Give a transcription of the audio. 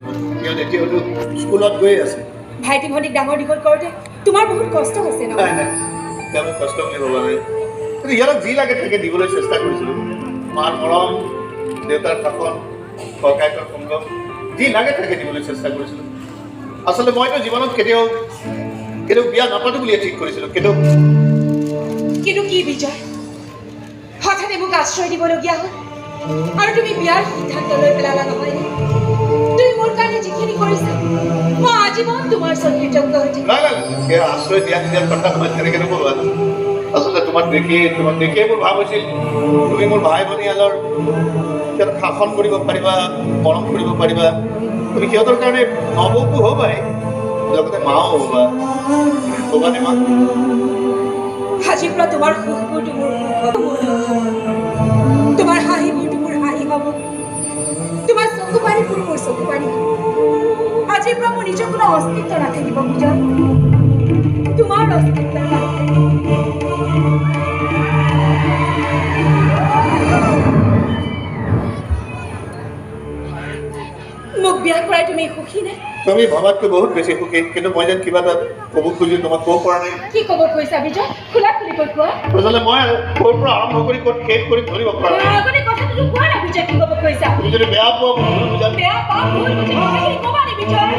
সিহঁত এতিয়াওতো স্কুলত গৈয়ে আছে। ভাইটি ভণ্টিক ডাঙৰ দীঘল কৰোঁতে তোমাৰ বহুত কষ্ট হৈছে নাই নহয়? নাই, তেওঁলোক কষ্ট বুলি ভবা নাই, কিন্তু সিহঁতক যি লাগে তাকে দিবলৈ চেষ্টা কৰিছিলোঁ। মাৰ মৰম, দেউতাৰ শাসন, ককায়েকৰ সংগ, যি লাগে তাকে দিবলৈ চেষ্টা কৰিছিলোঁ। আচলতে মইতো জীৱনত কেতিয়াও কেতিয়াও বিয়া নাপাতো বুলিয়ে ঠিক কৰিছিলোঁ, কিন্তু কিন্তু কি বিজয়? হঠাতে মোক আশ্ৰয় দিবলগীয়া হ'ল আৰু তুমি বিয়াৰ সিদ্ধান্ত লৈ পেলালা নহয়নে? তুমি মোৰ কাৰণে যিখিনি কৰিছা, মই আজীৱন তোমাৰ ওচৰত কৃতজ্ঞ হৈ থাকিম। নাই নাই, সেই আশ্ৰয় দিয়া নিদিয়াৰ কথা নহয়, তেনেকৈ নক'বা। আচলতে তোমাক দেখিয়ে মোৰ ভাৱ হৈছিল, তুমি মোৰ ভাই ভনীহালৰ সিহঁতক শাসন কৰিব পাৰিবা, মৰম কৰিব পাৰিবা। তুমি সিহঁতৰ কাৰণে নবৌটো হ'বাই, লগতে মাও হ'বা। হ'বানে মা? আজিৰ পৰা তোমাৰ সুখবোৰতো মোৰ সুখ হ'ব, মোৰ দুখ হ'ব। তোমাৰ হাঁহিবোৰতো মোৰ হাঁহি হ'ব, তোমাৰ চকু পানীবোৰ মোৰ চকু পানী হ'ব। আজিৰ পৰা মোৰ নিজৰ কোনো অস্তিত্ব নাথাকিব বিজয়, তোমাৰ অস্তিত্ব বাহিৰে। মোক বিয়া কৰাই তুমি সুখী নে? তুমি ভবাতকৈ বহুত বেছি সুখী, কিন্তু মই যেন কিবা এটা ক'ব খুজি তোমাক ক'ব পৰা নাই। কি ক'ব খুজিছা বিজয়? খোলা খুলিকৈ কোৱা। আচলতে মই ক'ৰ পৰা আৰম্ভ কৰি ক'ত শেষ কৰি ধৰিব পৰা নাই। আগতে কথাটোতো কোৱা না বিজয়, কি ক'ব খুজিছা? তুমি যদি বেয়া পোৱা, মোক ভুল বুজা। বেয়া পাওঁ, ভুল বুজি কথাখিনি ক'বা নে বিজয়?